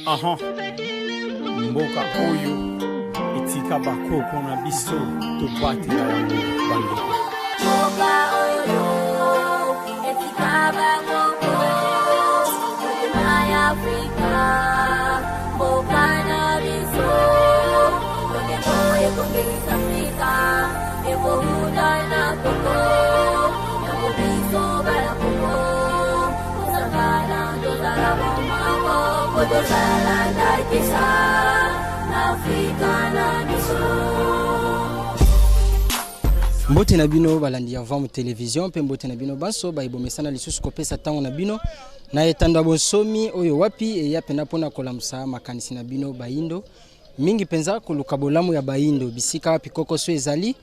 Aha. Mboka oyo etika bakoko na biso tobatela yango bandeko. Mboka oyo etika bakoko motema ya Afrika mboka na biso lolemo ekongengisa Afrika ekowuta na Kongo yango biso bana Kongo tosangana tozala bomoko po tozala ndakisa na Afrika na biso. Mbote na bino balandi ya Vam Television mpe mbote na bino banso baye bomesana lisusu kopesa ntango na bino na etando ya bonsomi oyo wapi eya mpena mpona kolamusa makanisi na bino bayindo mingi mpenza koluka bolamu ya bayindo bisika wapi kokoso ezali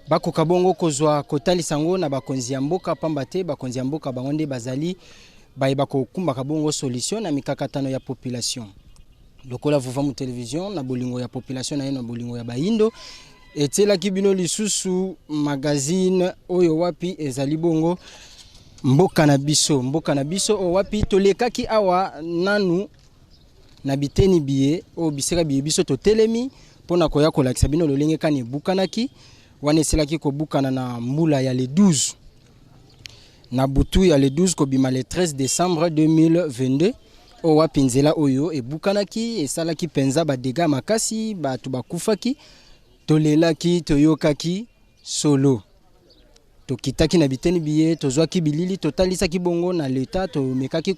bakoka bongo kozwa kotalisa yango na bakonzi ya mboka pamba te bakonzi ya mboka bango nde bazali baye bakokumbaka bongo solution na mikakatano ya population. Lokola Vuvamu Television na bolingo ya population na ye na bolingo ya bayindo etielaki bino lisusu magazine oyo wapi ezali bongo mboka na biso, mboka na biso oyo wapi tolekaki awa nanu na biteni biye oyo bisika biye biso totelemi mpo na koya kolakisa bino lolenge kani ebukanaki. Wana esilaki kobukana na mbula ya le 12 na butu ya le 12 kobima le 13 décembre 2022 oyo wapi nzela oyo ebukanaki esalaki mpenza ba dégâts makasi, bato bakufaki, tolelaki, toyokaki solo. Tokitaki na biteni biye, tozwaki bilili, totalisaki bongo na leta, tomekaki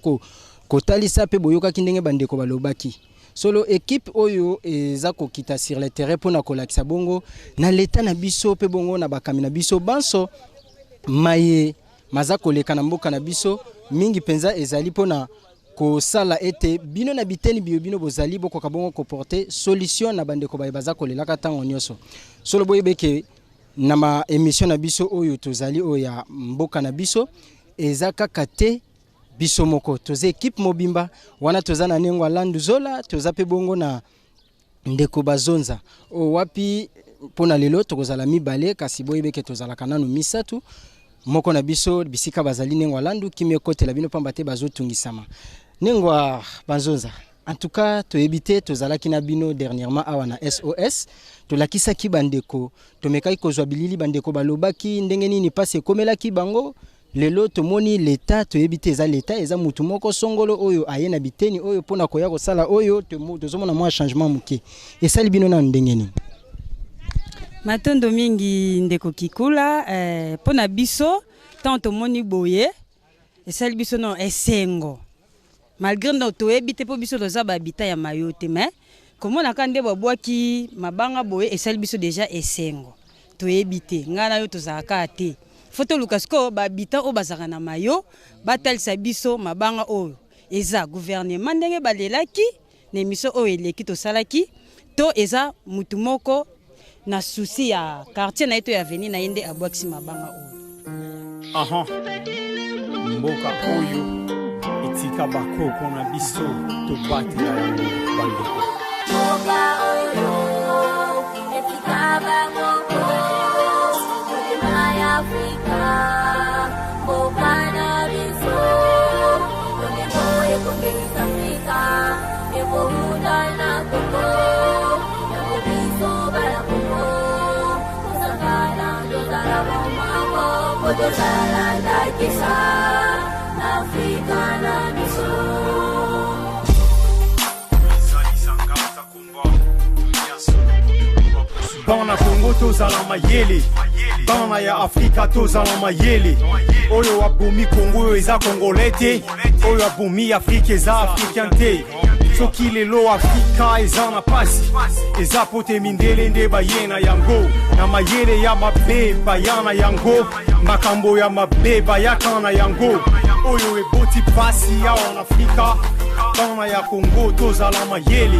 kotalisa mpe boyokaki ndenge bandeko balobaki. Solo equipe oyo eza kokita sur le terrain mpona kolakisa bongo na leta na biso mpe bongo na bakambi na biso banso maye maza koleka na mboka na biso mingi mpenza ezali mpona kosala ete bino na biteni biyo bino bozali bokoka bongo koporte solution na bandeko baye baza kolelaka ntango nyonso. Solo boyebeke na ma émission na biso oyo tozali oyo ya mboka na biso eza kaka te biso moko, toza equipe mobimba wana, toza na Nengwa Landu Zola, toza pe bongo na ndeko Bazonza oyo wapi mpona lelo tokozala mibale, kasi boyebeke tozalaka nanu misato moko na biso bisika bazali Nengwa Landu kimi ekotela bino pamba te bazotungisama. Nengwa Bazonza, en tout cas toyebi te, tozalaki na bino dernièrement awa na SOS, tolakisaki bandeko, tomekaki kozwa bilili, bandeko balobaki ndenge nini pasi ekomelaki bango. Lelo tomoni leta, toyebi te eza leta, eza mutu moko songolo oyo aye na biteni oyo mpona koya kosala oyo, tozomona mwa changement moke. Esali bino nanu ndenge nini? Matondo mingi ndeko Kikula, mpona biso ntango tomoni boye esali biso no esengo, malgré no toyebi te mpo biso toza ba habitat ya mayo te, mais komonaka nde babwaki mabanga boye esali biso deja esengo. Toyebi te, ngai na yo tozalaka te, fo toluka sikoyo ba habitant oyo bazalaka na mayo batalisa biso mabanga oyo eza gouvernement ndenge balelaki na émission oyo eleki tosalaki, to eza mutu moko na souci ya quartier na ye to ya avenue na ye nde abwakisi mabanga oyo. Aha. Mboka oyo etika bakoko na biso tobatela yango bandeko. Mboka oyo etika bakoko motema ya Afrika mboka na biso lolemo ekongengisa Afrika ekowuta na Kongo yango biso bana Kongo tosangana tozala bomoko po tozala ndakisa na Afrika na biso. Bana Kongo tozala mayele, bana ya Afrika tozala mayele. Oyo abomi Kongo oyo eza Congolais te, oyo abomi Afrika eza Africain te. Soki lelo Afrika eza na pasi, eza po te mindele nde baye na yango, na mayele ya mabe baya na yango, makambo ya mabe bayaka na yango. Oyo eboti pasi awa na Afrika, bana ya Kongo tozala mayele.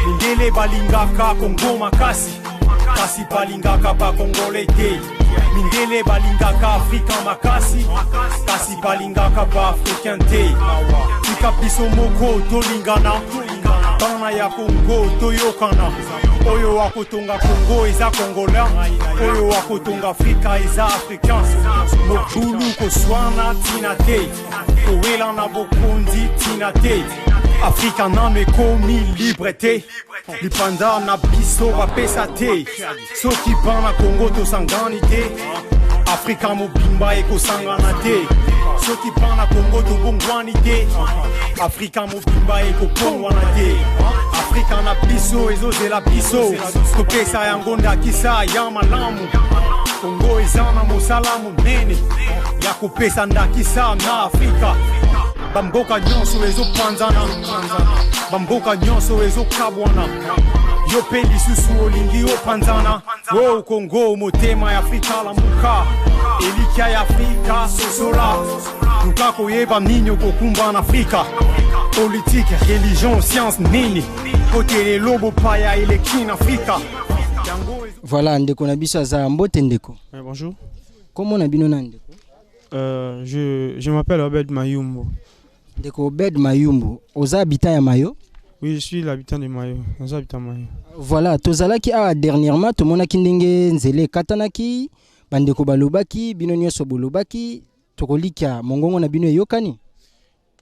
Mindele balingaka Kongo makasi, kasi balingaka ba Congolais te. Mindele balingaka Afrika makasi, kasi balingaka ba Africain te. Tika biso moko tolingana, bana ya Kongo toyokana. Oyo akotonga Kongo eza Congolais, oyo akotonga Afrika eza Africain. Mobulu koswana tina te, kowela na bokonzi tina te. Afrika nano ekomi libre te, lipanda na biso bapesa te. Soki bana Kongo tosangani te, Afrika mobimba ekosangana te. Soki bana Kongo tobongwani te, Afrika mobimba ekobongwana te. Afrika na biso ezozela biso, topesa yango ndakisa ya malamu. Kongo eza na mosala monene ya kopesa ndakisa na Afrika. Bamboka nyonso ezopanzana, bamboka nyonso ezokabwana, yo mpe lisusu olingi opanzana. O Kongo, motema ya Afrika, lamuka, elikya ya Afrika, sosola, luka koyeba nini okokumba na Afrika. Politique, religion, science, nini kote lelo bopaya eleki na Afrika. Yango Voilà, ndeko na biso aza, mbote ndeko. Ouais, bonjour. Kombo na bino na ndeko? Je m'appelle Obed Mayumbo. Ndeko Obed Mayumbo, oza habitant ya Mayo? Oui, je suis l'habitant de Mayo. Naza habitant Mayo. Voilà, tozalaki awa dernièrement, tomonaki ndenge nzela ekatanaki, bandeko balobaki, bino nyonso bolobaki, tokolikia mongongo na bino eyokani.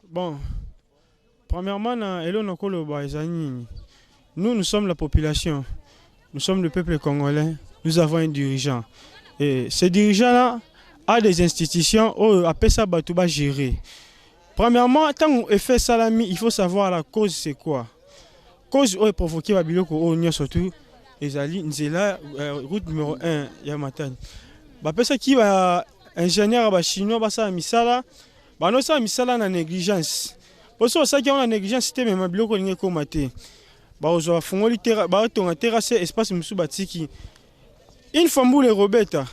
Bon, premièrement, na eloko nakoloba ezali nini? Nous, nous sommes la population. Nous sommes le peuple congolais. Nous avons un dirigeant. Et ce dirigeant-là a des institutions oyo apesa bato bagérer. Premièrement, ntango effet esalami, il faut savoir la cause, c'est quoi? Cause oyo eprovoquer babiloko oyo nyonso tu ezali nzela route numéro 1 ya Matadi. Bapesaki ba ingénieur ya bachinois basala misala, banosala misala na négligence. Po so basalaki yango na négligence te, mema biloko olingi ekóma te. Bakozwa bafungoli, batonga terrasse, espace mosusu batiki. Une fois mbula ekobeta,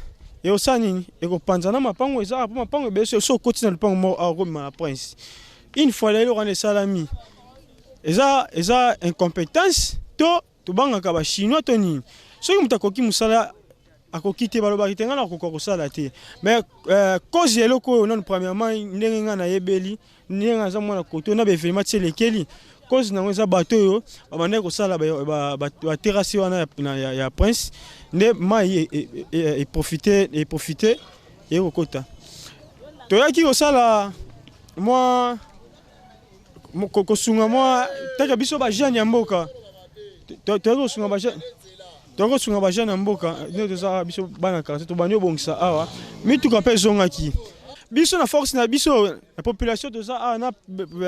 ekosala nini? Ekopanza na mapango eza po mapango ebele. So okoti na lopango moko awa, okobima na Prince. Une fois lelo wana esalami, eza incompétence to tobangaka bachinois to nini? Soki moto akoki mosala, akoki te, balobaki te ngai nakoka kosala te. Mais cause ya eloko oyo nanu, premièrement, ndenge ngai nayebeli, ndenge naza mwana koto na baévénement ti elekeli, cause nango eza bato oyo babandaki kosala baterrasse wana ya Prince, nde mai eprofite ekokota. Toyaki kosala mwa kosunga mwa taka biso bajeune ya mboka, toyaki kosunga bajeune, toyaki kosunga bajeune ya mboka nde toza biso bana quartier, tobandi obongisa awa. Mituka mpe ezongaki biso na force na biso na population. Toza awa na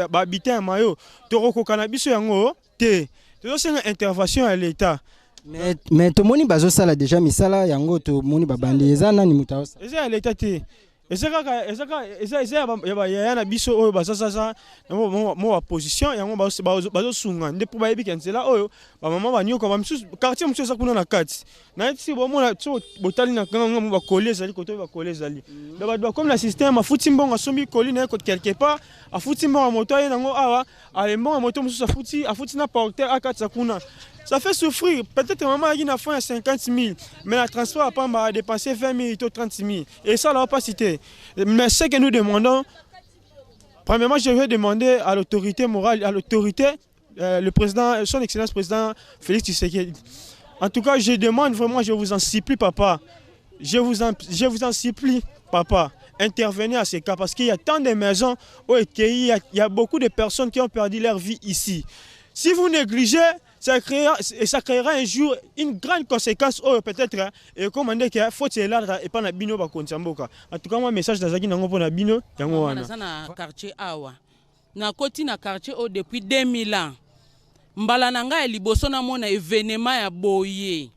bahabitant ya Mayo, tokokoka na biso yango te, tozosenga intervention ya l'État. Mais tomoni bazosala déjà misala yango, tomoni babandi. Eza nani moto aosala? Eza ya l'État te, eza kaka eza ya bayaya na biso oyo bazazaza mo baposition yango, bazosunga nde mpo bayebika nzela oyo bamama banyoka bamisusu. Quartier mosusu eza kuna na kati, nayebi si bomona so botali na ngambo, bakoli ezali kote oyo, bakoli ezali. Donc bato bakomi na système, afuti mbongo, asombi koli na ye quelque part, afuti mbongo ya moto, aye nango awa, ale mbongo ya moto mosusu, afuti na porteur akatisa kuna. Ça fait souffrir. Peut-être maman ayaki na fonds ya 50 000, mais na transport ya pamba a dépensé 20 000 to 30 000 et ça là pas cité. Mais ce que nous demandons, premièrement, je vais demander à l'autorité morale, à l'autorité, le président, son excellence président Félix Tshisekedi. En tout cas, je demande vraiment, je vous en supplie, papa, je vous en supplie, papa, intervenez à ces cas parce qu'il y a tant de maisons où il y a beaucoup de personnes qui ont perdu leur vie ici. Si vous négligez, ça créera un jour une grande conséquence oyo peut-être ekomande ke faute elata epa na bino bakonzi ya mboka. En tout cas, moi, message nazalaki nango mpo na bino yango wana. Naza na quartier awa, nakoti na quartier oyo depuis 2000 ans. Mbala na ngai ya liboso namona événement ya boye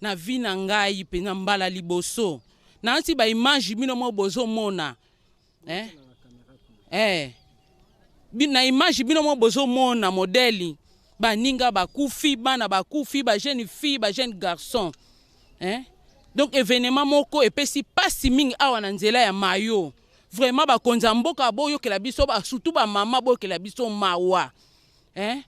na vie na ngai mpenza, mbala liboso. Nanti baimage bino mo bozomona, eh? Eh. Na image bino mo bozomona modèle baninga bakufi, bana bakufi, bajeune fille, bajeune garçon, eh? Donc événement moko epesi mpasi mingi awa na nzela ya Mayo. Vraiment, bakonzi ya mboka, boyokela biso, surtout bamama, boyokela biso mawa, eh?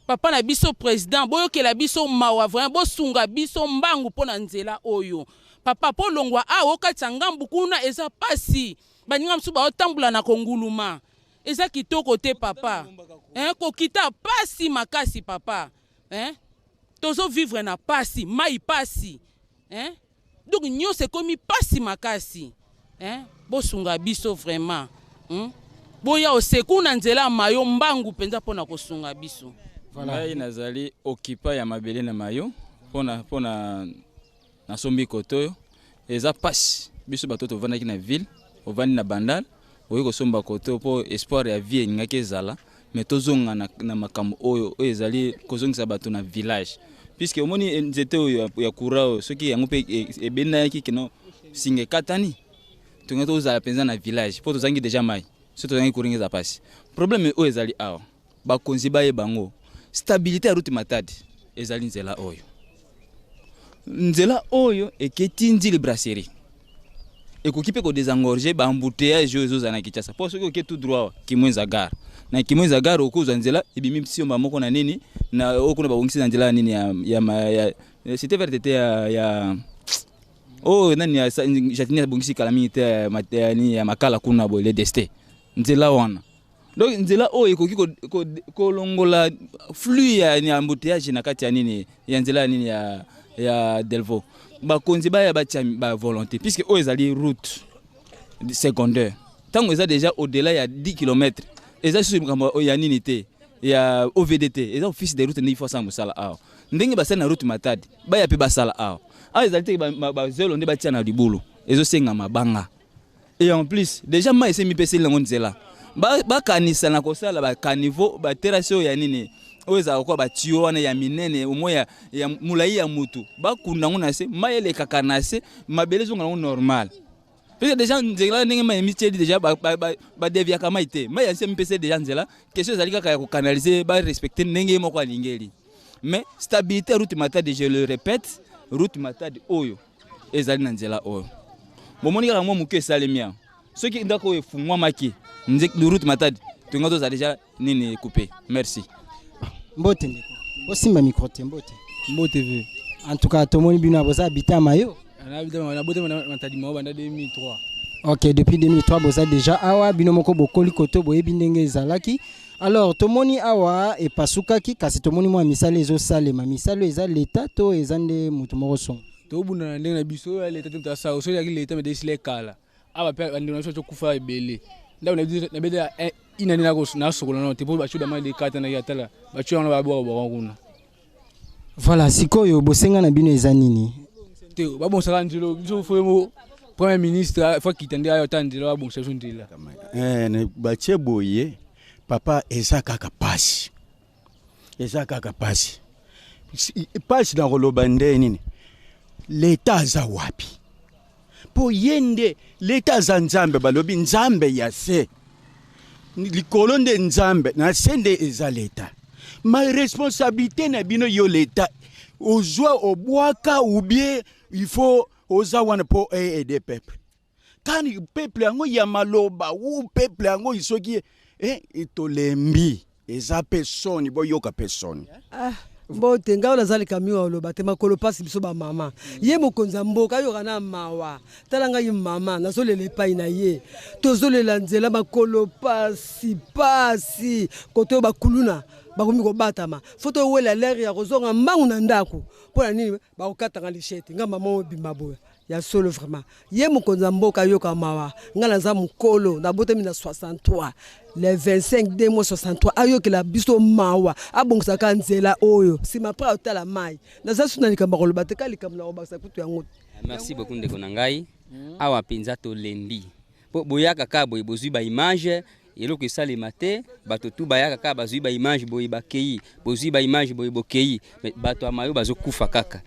Papa na biso président, boyokela biso mawa vraiment, bosunga biso mbangu mpo na nzela oyo, papa, mpo longwa awa okatisa ngambu kuna eza pasi. Baninga mosusu baotambola na konguluma, eza kitoko te, papa, eh? Kokita pasi makasi, papa, eh? Tozovivre na pasi, mai pasi, eh? Donc nyonso ekomi pasi makasi, eh? Bosunga biso vraiment? Boya au secours na nzela ya mayo mbangu mpenza mpo na kosunga biso. Voilà. Ngai nazali occupant ya mabele na mayo mpona mpona nasombi kote oyo. Eza pasi biso bato tovandaki na ville, ovandi na Bandal, okoki kosomba kote oyo mpo espoir ya vie elingaki ezala, mais tozonga na makambo oyo oyo ezali kozongisa bato na village, puisque omoni nzete oyo ya courant oyo, soki yango mpe ebendaki kino singa ekatani, tongi tozala mpenza na village mpo tozangi deja mai. Soki tozangi courant, eza pasi. Problème oyo ezali awa, bakonzi bayeba yango, stabilité ya route Matadi ezali nzela oyo. Nzela oyo eketi Ndjili Brasserie, ekoki mpe kodésengorger baembouteillage oyo ezozala na Kinshasa, mpo soki oke tout droit Kimwenza gare, na Kimwenza gare okozwa nzela ebimi siomba moko na nini na oyo kuna babongisi na nzela ya nini ya Cité Verte te, ya oyo nani ya Jatini abongisi kala mingi te, ya nini ya Makala kuna boye, le destin, nzela wana. Donc nzela oyo ekoki kolongola flux ya embouteillage na kati ya nini, ya nzela ya nini ya Delvaux. Bakonzi baya batia bavolonté, puisque oyo ezali route secondaire. Ntango eza déjà au-delà ya 10 km, eza susu makambo ya nini te, ya OVD te, eza Office de route. Ndenge ifo asala mosala awa, ndenge basali na route Matadi, baya mpe basala awa. Awa ezali te bazelo nde batia na libulu, ezosenga mabanga. Et en plus, déjà mai esi mipeseli yango nzela. Bakanisa na kosala bacaniveau, baterrasse oyo ya nini, oyo ezalaka kwa batio wana ya minene, omoi ya molai ya mutu, bakunda yango na se, mai elekaka na se, mabele ezonga yango normal, parce que déjà nzela ndenge mai emitieli déjà, badeviaka mai te, mai ya nse mipeseli déjà nzela. Question ezali kaka ya kocanaliser, barespecter ndenge ye moko alingeli. Mais stabilité ya route Matadi, je le répète, route Matadi oyo ezali na nzela oyo bomoni kaka mwa moke esalemi awa. Soki ndako oyo efungwamaki, route Matadi tonga tozala déjà nini, coupé. Merci. Mbote ndeko, osimba micro te. Mbote. Mbote ve. En tout cas tomoni bino boza habitant ya Mayo. Nabotama na Matadi Mao banda 2003. Ok, depuis 2003 boza déjà awa. Bino moko bokoli koto, boyebi ndenge ezalaki. Alors tomoni awa epasukaki, kasi tomoni mwa misala ezosalema. Misala oyo eza leta to eza nde motu moko songo? Tobunda na ndenge na biso. Oyo ya leta te, moto asala. Soki ezalaki leta, me esila ekala. Awa mpe bandeko na biso tokufa ebele. Ndako nabeta inani, nasokola nano te mpo batio dama ekatanaki. Atala batio wana, babwaka bwaka kuna. Voilà, sikoyo bosenga na bino eza nini? Te, babongisaka nzela. Biso faut Premier ministre faut akita nde ayo ata nzela, babongisa biso nzela. Batie boye, papa, eza kaka pasi, eza kaka pasi. Pasi na koloba nde nini? Leta aza wapi? Mpo ye nde leta, aza Nzambe. Balobi Nzambe ya se likolo nde Nzambe, na se nde eza leta. Ma responsabilité na bino, yo leta, ozwa obwaka ou bien il faut oza wana mpo aider peuple. Kani peuple yango ya maloba wu peuple yango soki tolembi, eza mpe soni, boyoka mpe soni. Ah, mbote. Ngai oyo naza likambi oyo aloba te, makolo mpasi. Biso bamama, ye mokonzi ya mboka ayoka na mawa. Tala ngai mama nazolela epai na ye, tozolela nzela, makolo pasi pasi. Kote oyo bakuluna bakomi kobatama, faut towela l'heure ya kozonga mbangu na ndako. Mpo na nini bakokatanga lishete? Ngai mama oyo bima boye ya solo, vraiment, ye mokonzi ya mboka ayoka mawa. Ngai naza mokolo, nabotami na 63, le 25 2 mois 63. Ayokela biso mawa, abongisaka nzela oyo. Nsima après otala mai. Naza su na likambo ya koloba te, ka likambo na kobakisa kutu yango. Merci beaucoup, ndeko na ngai. Awa mpenza tolembi, mpo boyaka kaka boye, bozwi baimage, eloko esalema te. Bato tu bayaka kaka, bazwi baimage boye, bakei, bozwi baimage boye, bokei, mais bato ya Mayo bazokufa kaka.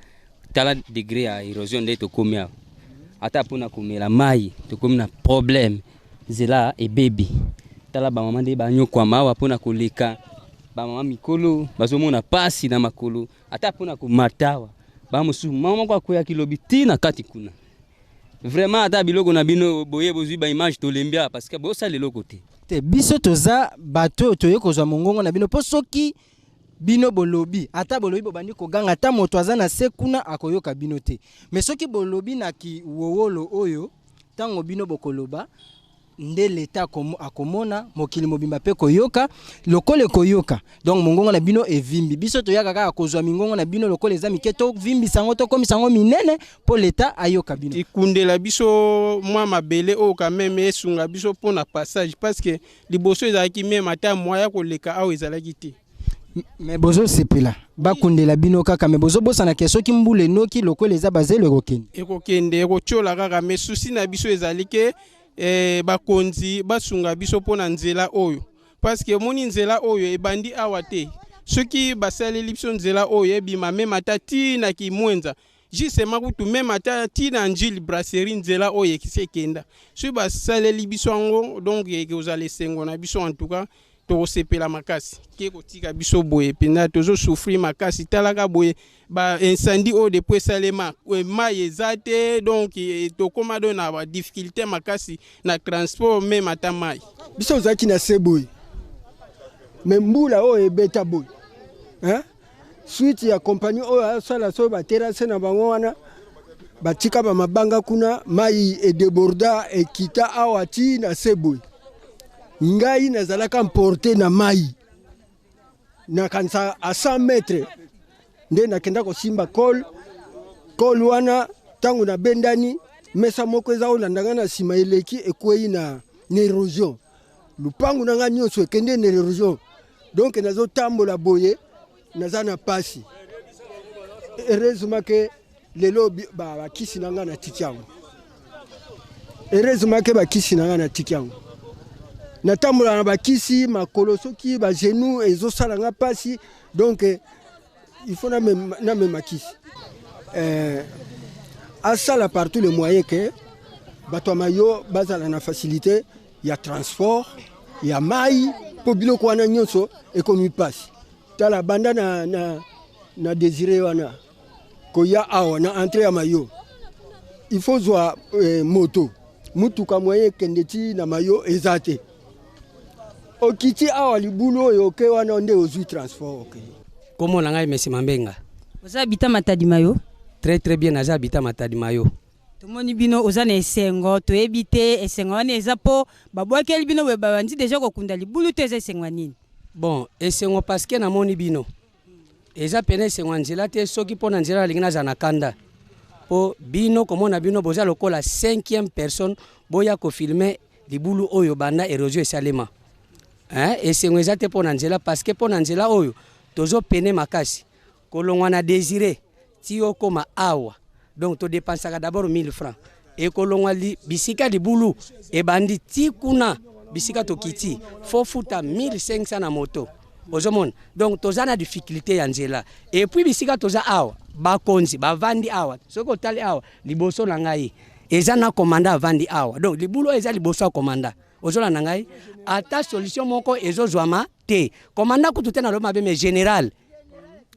Tala degré ya érosion nde tokómi awa. Ata mpona komela mai tokómi na problème, nzela ebebi. Tala bamama nde banyokwama awa mpona koleka. Bamama mikolo bazomona pasi na makolo, ata mpona komata awa. Bamosusu, mama moko akweyaki lobi ti na kati kuna. Vraiment, ata biloko na bino boye, bozwi baimage, tolembi awa parce que bosala eloko te. Te, biso toza bato oyo toye kozwa mongongo na bino, mpo soki bino bolobi, ata bolobi, bobandi koganga, ata moto aza na se kuna akoyoka bino te. Mais soki bolobi na kiwowolo oyo, ntango bino bokoloba. Nde leta akomona mokili mobimba mpe koyoka lokola ekoyoka. Donc mongongo na bino evimbi. Biso toyaka kaka kozwa mingongo na bino lokola eza mike, tovimbisa yango, tokomisa yango minene mpo leta ayoka bino. Ekundela biso mwa mabele oyo quand même esunga biso mpo na passage, parce que liboso ezalaki meme ata moyen ya koleka awa ezalaki te. Me bozosepela bakundela bino kaka, me bozobosana ke soki mbula enoki lokola eza bazelo ekokende. Ekokende, ekotiola kaka. Me susi na biso ezali ke bakonzi basunga biso mpo na nzela oyo, parce que omoni nzela oyo ebandi awa te. Soki basaleli biso nzela oyo ebima meme ata ti na Kimwenza, justement kutu meme ata ti na Njili Brasserie, nzela oyo ekisi ekenda. Soki basaleli biso yango, donc ekozala esengo na biso. En tout cas tokosepela makasi ke kotika biso boye mpenza, tozosouffrir makasi. Talaka boye baincendie oyo depuis esalema, mai eza te. Donc tokóma do na badifficulté makasi na transport, meme ata mai. Biso ozalaki na se boye, me mbula oyo ebeta boye, hein? Suite ya kompagnie oyo asala so baterase na bango wana, batika bamabanga kuna, mai edeborda, ekita awa ti na se boye. Ngai nazalaka emporté na mai, nakanisa a 100 mètre nde nakenda kosimba kole kole wana. Ntango nabendani, mesa moko eza kolanda ngai na nsima, eleki, ekwei na érosion. Lupangu na ngai nyonso ekende na érosion. Donc nazotambola boye, naza na pasi. Heureusement ke lelo bakisi na ngai natiki yango. Heureusement ke bakisi na ngai natiki yango. Natambola na bakisi makolo, soki bagenou ezosala nga mpasi, donc il faut namema kisi. Asala partout le moyen ke bato ya Mayo bazala na facilité ya transport ya mai, mpo biloko wana nyonso ekomi mpasi. Tala, banda na Désiré wana koya awa na entrée ya Mayo, il faut zwa moto, mutuka. Moyen ekende ti na Mayo eza te. Okiti awa, libulu oyo oke wana nde ozwi transport, okei. Kombo na ngai Mesi Mambenga. Oza habita Matadi Mayo? Très très bien, naza habita Matadi Mayo. Tomoni bino oza na esengo, toyebi te esengo wana eza mpo babwakeli bino boye, babandi deja kokunda libulu, to eza esengo ya nini? Bon, esengo parce que namoni bino. Eza pene esengo ya nzela te. Soki mpo na nzela, nalingi nazala na kanda mpo bino komona bino boza lokola cinquième personne boya kofilmer libulu oyo banda érosion esalema, hein? Esengo eza te mpo na nzela, parce que mpo na nzela oyo tozopene makasi kolongwa na Désiré ti okóma awa. Donc todépensaka d'abord 1000 francs ekolongwa bisika libulu ebandi ti kuna bisika tokiti, fo futa 1500 na moto. Ozomona, donc toza na difficulté ya nzela. Et puis bisika toza awa, bakonzi bavandi awa. Soki otali awa liboso na ngai, eza na commandant avandi awa. Donc libulu oyo eza liboso ya commandant. Ozolanda ngai, ata solution moko ezozwama te. Commandant kutu te, nalobi mabe, mais général.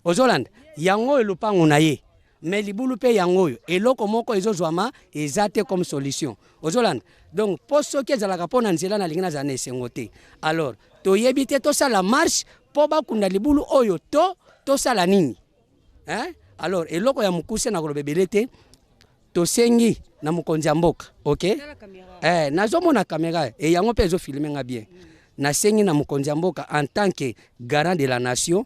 Ozolanda yango oyo lupango na ye, mais libulu mpe yango oyo, eloko moko ezozwama eza te comme solution. Ozolanda, donc mpo soki ezalaka mpo na nzela, nalingi nazala na esengo te. Alors toyebi te tosala marche mpo bakunda libulu oyo to tosala nini, hein? Alors eloko ya mokuse, na koloba ebele te, tosengi na mokonzi ya mboka, ok, nazomona caméra e yango mpe ezofilmer nga bien. Nasengi na mokonzi ya mboka en tant que garant de la nation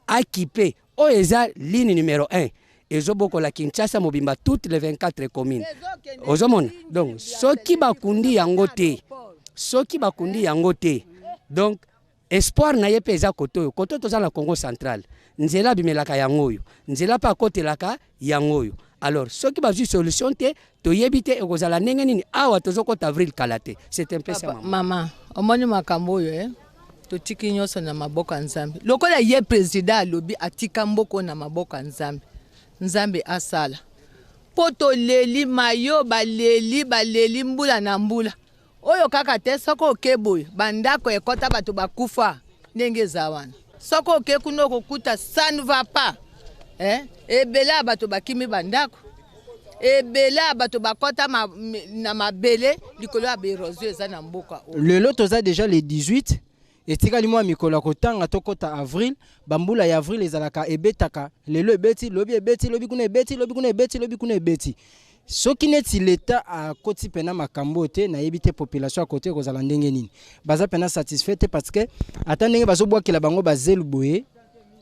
akipe oyo eza ligne numéro 1 ezobokola Kinshasa mobimba, toutes les 24 communes. Ozomona, donc soki bakundi yango te, soki bakundi yango te, donc espoir na ye mpe eza kote oyo. Kote oyo toza na Congo Central, nzela abimelaka yango oyo, nzela mpe akotelaka yango oyo. Alors soki bazwi solution te, toyebi te ekozala ndenge nini. Awa tozokɔta avril kala te. C'est un peu ça, mama. Mama, omoni makambo oyo, totiki nyonso na maboko ya Nzambe. Lokola ye président alobi atika mboka oyo na maboko ya Nzambe, Nzambe asala. Mpo toleli Mayo, baleli baleli mbula na mbula oyo kaka te. Soki oke boye, bandako ekɔta, bato bakufa ndenge eza wana. Soki oke kuna, okokuta ça ne va pas, eh? Ebele ya bato bakimi bandako, ebele ya bato bakɔta na mabele likolo ya baérosion eza na mboka oyo. Lelo toza déjà le 18, etikali mwa mikolo ya kotanga tokɔta avril. Bambula ya avril ezalaka ebetaka lelo, ebeti lobi, ebeti lobi kuna, ebeti lobi kuna, ebeti lobi kuna, ebeti. Soki neti l'Etat akoti pena makambo oyo te, nayebi te population ya kote ekozala ndenge nini. Baza pena satisfait te parce que ata ndenge bazobwakela bango bazelu boye,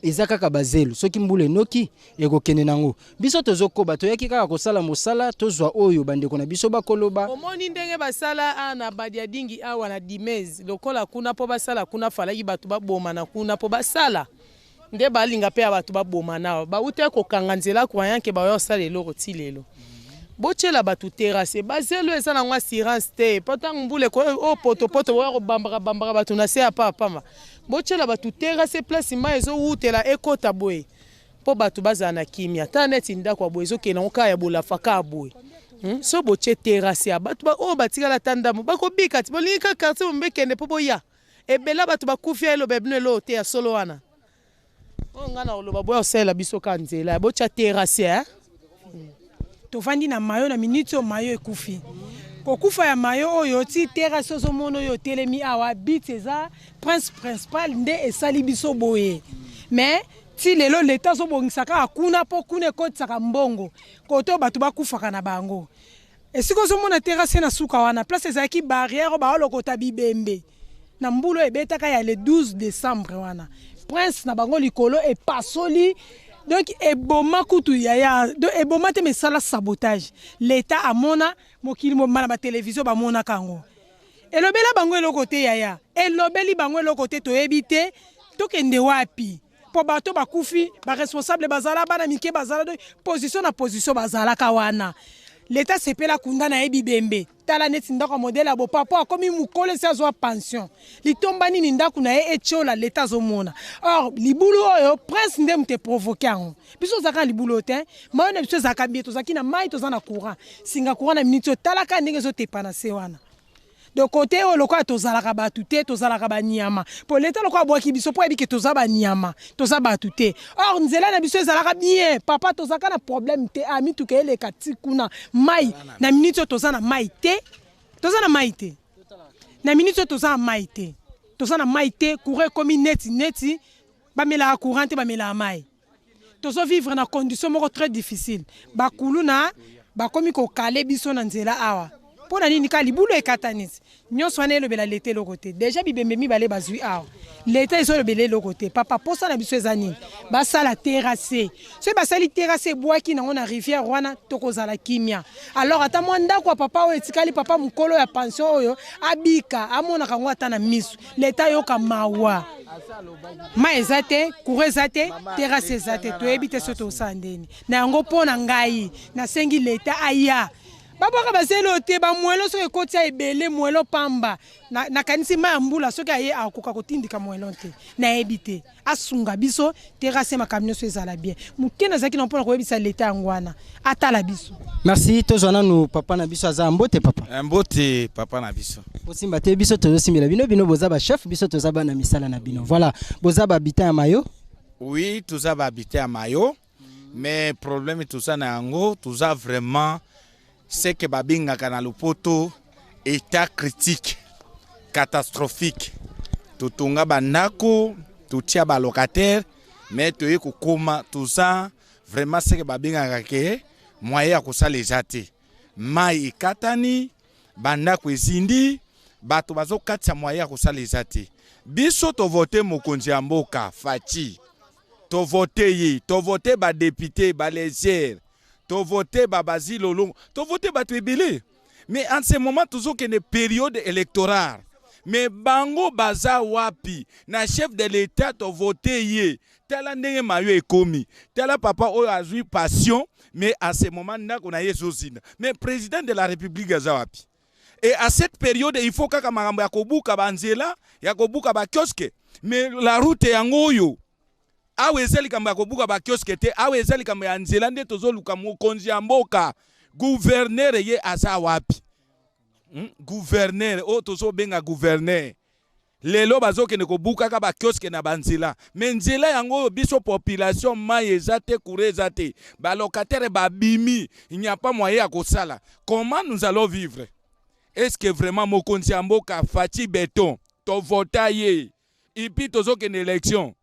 eza kaka bazelu, soki mbula enoki ekokende nango. Biso tozokoba, toyaki kaka kosala mosala, tozwa oyo bandeko na biso bakoloba. Omoni ndenge basala awa na Badiadingi awa na Dimez lokola kuna po basala kuna falaki batu babomana kuna po basala nde balinga pe ya batu babomana awa bawutaki kokanga nzela croyant que baoya kosala eloko ti lelo botiela batu terrasse bazelu eza nango assurance te po tango mbula ekoya oyo potopoto boya kobambaka bambaka batu na se ya pamba pamba botiela batu terrasse place mayi ezowutela ekota boye Po batu bazala na kimia. Tala neti ndaku ya boye ezo kende yango kaka ya bolafa kaka boye. Hum soki botie terrasse ya batu ba oyo batikala ata ndambu bako bika ti bolingi kaka quartier mobimba ekende po boya? Ebele ya batu bakufi ya eloba ya bino eloko te ya solo wana? Oyo nga nakoloba boya kosalela biso kaka nzela ya botia terrasse eh. Tovandi na mayo na minute oyo mayo ekufi. Kokufa ya mayo oyo ti terrasse ozo mona oyo otelemi awa but eza prince principal nde esali biso boye. Mais ti lelo l'etat azo bongisa kaka kuna po kuna ekotisaka mbongo. Kote oyo batu bakufaka na bango. Esika ozo mona terrasse na suka wana place ezalaki barrière oyo bao lokota bibembe na mbula oyo ebetaka ya le 12 decembre wana prince na bango likolo epasoli donc eboma kutu yaya donc eboma te mais esala sabotage l'etat amona mokili mobimba na ba television bamonaka yango elobela bango eloko te yaya elobeli bango eloko te toyebi te tokende wapi po bato bakufi ba responsable bazala bana mike bazala donc position na position bazalaka wana leta sepela kunda na ye bibembe tala neti ndako ya modele ya bopapo akomi mokolo esi azwa pension litomba nini ndako na ye etiola leta azomona or libulu oyo prince nde moto eprovoke yango biso ozalaka na libulu oyo te mayo na biso ezalaka bie tozalaki na mai toza na courant singa courant na miniti oyo talaka ndenge ezotepa na se wana De cote oyo lokola tozalaka batu te tozalaka ba nyama po l'etat lokola abuaki biso po ayebi ke toza ba nyama toza batu te or nzela na biso ezalaka bien papa tozalaka na problème te ah mituka eleka ti kuna mayi na minute oyo toza na mayi te toza na mayi te na minute oyo toza na mayi te toza na mayi te courant ekomi neti neti bamelaka courant te bamelaka mayi tozo vivre na condition moko très difficile ba kuluna bakomi kokale biso na nzela awa mpo na nini kaka libulu ekatani nyonso wana elobela leta eloko te deja bibembe mibale bazwi awa leta ezolobela eloko te papa posa na biso eza nini basala terrasse soki basali terrasse ebwaki nango na rivière wana tokozala kimia alors ata mwa ndako ya papa oyo etikali papa mokolo ya pension oyo abika amonaka yango ata na miso leta ayoka mawa mai eza te courant eza te terrasse eza te toyebi te soki tokosala ndeni na yango mpo na ngai nasengi leta aya babwaka bazelo te bamwelo soki ekotia ebele mwelo pamba nakanisi mai ya mbula soki aye akoka kotindika mwelo te nayebi te asunga biso terrasse makambo nyonso ezala bien moke nazalaki na mpona koyebisa leta yango wana atala biso merci tozwa nanu papa na biso aza mbote papa eh, mbote papa na biso bosimba te biso tozosimbela bino bino boza bachef biso toza bana misala na bino voilà boza bahabitant ya mayo oui toza bahabitant ya mayo mais problème toza na yango toza vraiment ce que babengaka na lopoto état critique catastrophique totonga bandako totia balocataire mais toye kokoma toza vraiment ce que babengaka ke moyen ya kosala eza te mai ekatani bandako ezindi bato bazokatisa moyen ya kosala eza te biso tovote mokonzi ya mboka Fatshi To vote ye, to vote ba depute, ba lesiere, to vote ba Basile Olongo, to vote bato ebele. Mais en ce moment tozokende periode électorale. Mais bango baza wapi? Na chef de l'État to vote ye. Tala ndenge mayo ekomi. Tala papa oyo azui passion, mais à ce moment ndako na ye ezozinda. Mais président de la République aza wapi? Et à cette période, il faut kaka makambo ya kobuka ba nzela, ya kobuka ba kiosque. Mais la route yango oyo awa eza likambo ya kobuka ba kiosque te, awa eza likambo ya nzela nde tozoluka mokonzi ya mboka. Gouverneur ye aza wapi? Hmm? Gouverneur oyo tozobenga gouverneur Lelo bazokende kobukaka ba kiosque na ba nzela mais nzela yango oyo biso population mayi eza te courant eza te ba locataires babimi il n'y a pas moyen ya kosala comment nous allons vivre est ce que vraiment mokonzi ya mboka Fatshi beton to vota ye et puis tozokende election.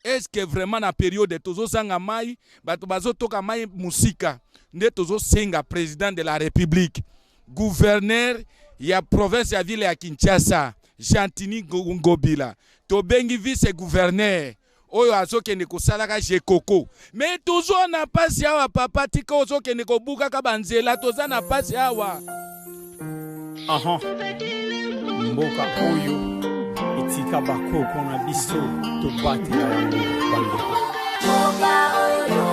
Est-ce que vraiment na periode tozozanga mai, bato bazotoka mai mosika? Nde tozosenga président de la République, gouverneur ya province ya ville ya Kinshasa, Gentiny Ngobila, tobengi vice gouverneur oyo azokende kosalaka jekoko. Me tozo na pasi awa papa, tika ozokende kobukaka banzela, toza na pasi awa. Aha. Mboka oyo etika bakoko na biso, tobatela yango bandeko. Mboka oyo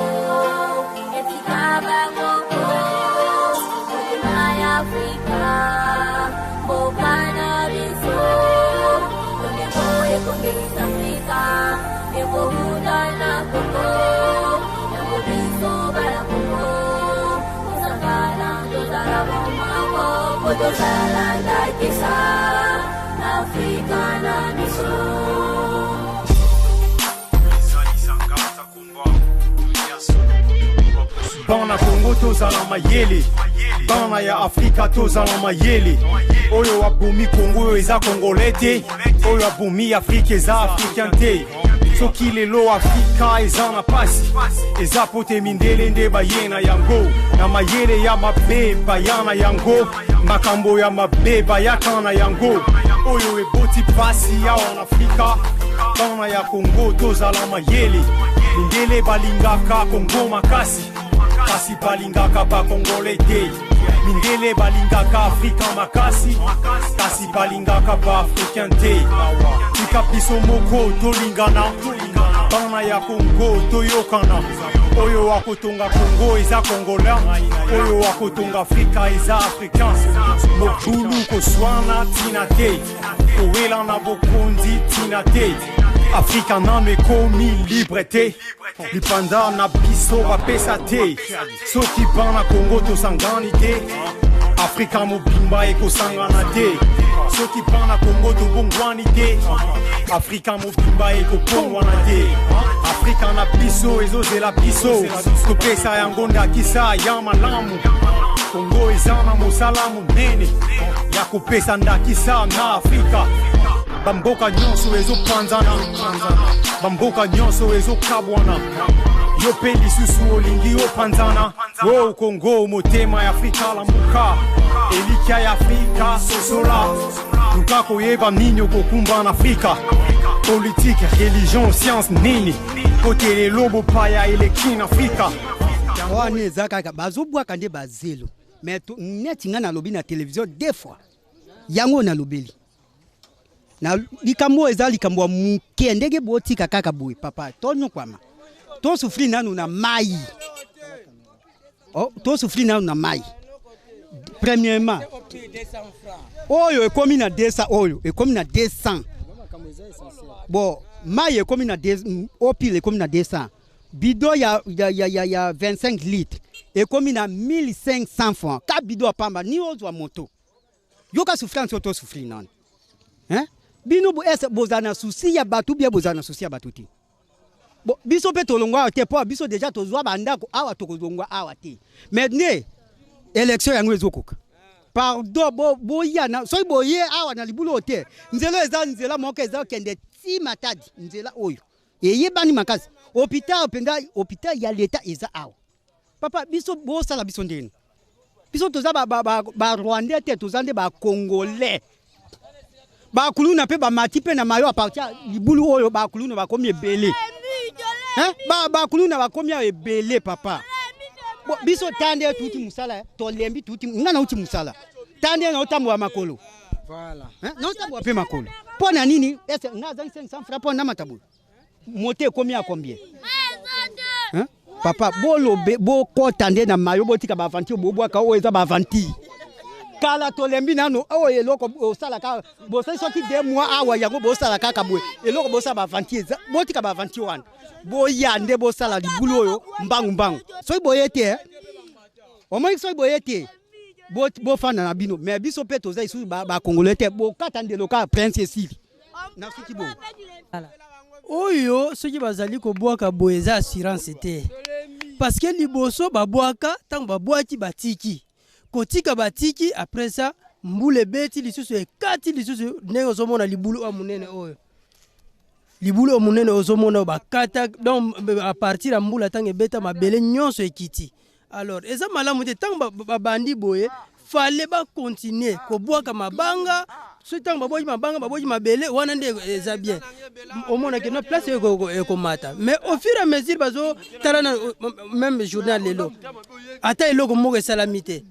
etika bakoko, motema ya Afrika, mboka na biso, lolemo ekongengisa Afrika, ekowuta na Kongo, yango biso bana Kongo, tosangana, tozala bomoko, po tozala ndakisa na Afrika na biso. Bana Kongo, tozala mayele. Bana ya Afrika, tozala mayele. Oyo abomi Kongo oyo eza Congolais te, oyo abomi Afrika eza Africain te. Soki lelo Afrika eza na pasi, eza po te mindele nde baye na yango na mayele ya mabe. Baya na yango makambo ya mabe, bayaka na yango oyo eboti pasi awa na Afrika. Bana ya Kongo, tozala mayele. Mindele balingaka Kongo makasi, kasi balingaka Bakongole te. Mindele balingaka Afrika makasi, kasi balingaka Baafricain te. Tika biso moko tolingana. Bana ya Kongo, toyokana. Oyo akotonga Kongo eza Congolais, oyo akotonga Afrika eza Africain. Mobulu, koswana ntina te, kowela na bokonzi ntina te. Afrika nano ekomi libre te, lipanda na biso bapesa te. Soki bana Kongo tosangani te, Afrika mobimba ekosangana te. Soki bana Kongo tobongwani te, Afrika mobimba ekobongwana te. Afrika na biso ezozela biso topesa yango ndakisa ya malamu. Kongo eza na mosala monene ya kopesa ndakisa na Afrika. Bamboka nyonso ezopanzana, bamboka nyonso ezokabwana, yo mpe lisusu olingi opanzana. O Kongo, motema ya Afrika, lamuka. Elikya ya Afrika, sosola. Luka koyeba nini okokumba na Afrika: politike, religion, science, nini kote. Lelo bopaya eleki na Afrika. Wana eza kaka bazobwaka nde bazelo. Mais neti ngai nalobi na télévision deux fois, yango nalobeli na likambo oyo eza likambo ya moke. Ndenge botika kaka boye papa, tonyokwama, tosouffrir nanu na mai. Oh, tosouffrir nanu na mai. Premièrement, oyo ekomi na 200, oyo ekomi na 200. Bon, mai ekomi na opile ekomi na 200, bidon ya 25 litres ekomi na 1500 francs. Ka bidon ya pamba ni ozwa moto. Yoka souffrance oyo tosouffrir nano, hein? Bino ese bozala na souci ya bato bia, bozala na souci ya bato te. Bo, biso mpe tolongwa awa te, mpo biso déjà tozwa bandako awa, tokozongwa awa te. Mais nde élection yango ezokoka. Pardon, boya na soki boye awa na libulu oyo te. Nzela eza nzela moko eza okende ti Matadi, nzela oyo eyebani makasi. Hôpital mpenza, hôpital ya leta eza awa papa. Biso bosala biso ndeni? Biso toza Barwandais te, toza nde Bacongolais. Bakuluna mpe bamati mpe na mayo à partir ya libulu oyo. Bakuluna bakomi ebele, Hein? Bakuluna bakomi awa ebele papa. Bo, biso ta nde tuti mosala, tolembi. Tuti nga nauti mosala, ta nde naotambola makolo. Voilà. Hein? Naotambola mpe makolo mpo na nini? Ese nga azangi 500 francs mpo namata boye? Moto ekomi ya combien, Hein? Papa, bolobe bokɔta nde na mayo, botika baaventure bobwaka oyo eza baaventure kala. Tolembi nano oyo eloko osala kaka bosali soki 2 mois awa, yango bosala kaka boye. Eloko bosala baaventure eza, botika baaventure wana, boya nde bosala libulu oyo mbangu mbangu. Soki boye te, eh? Omoni, soki boye te, bofanda na bino. Mais biso mpe toza lisusu Bacongolais te. Bokata ndelo kaka prince esili na suki bongo. Oyo soki bazali kobwaka boye eza assurance te, parce que liboso babwaka, ntango babwaki batiki kotika, batiki, après ça mbula ebeti lisusu, ekati lisusu ndenge ozomona libulu oyo monene oyo. Libulu oyo monene ozomona oyo bakata, donc à partir ya mbula ntango ebeta mabele nyonso ekiti. Alors eza malamu te ntango babandi boye, fallait bacontinue kobwaka mabanga. Soki ntango babwaki mabanga, babwaki mabele wana nde eza bien, omonake no place oyo ekomata. Mais au fur et à mesure bazotala na même journal lelo, ata eloko moko esalami te.